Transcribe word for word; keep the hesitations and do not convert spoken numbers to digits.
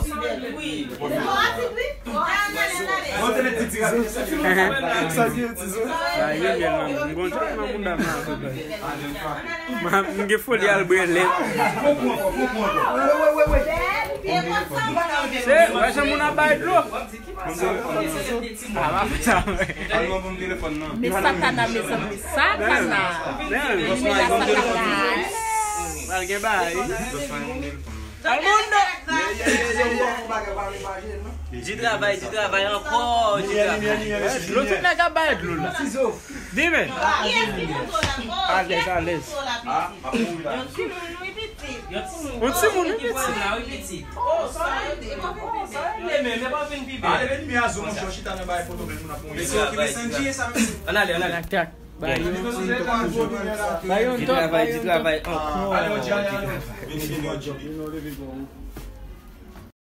Sa gen ti zo. Sa gen ti zo. Sa gen nan moun. M gon jan nan bounda m nan. M gen foli al bwè lèt. Se, wè jan moun ap bay dlo. Men Satana, mezanmi, Satana. Men la Satana. Al gen bagay. Al moun. Di travay, di travay ankò, di travay. Dlo tout nèg ap bay dlo la. Di men. Alèz, alèz. Yon timoun wi pitit. Ale vin mi azo monchè, chita nan bay foto men moun ap mouri. Ann ale, ann ale. Bay yon, bay yon top, bay yon top. Ale yon djè, ale yon djè.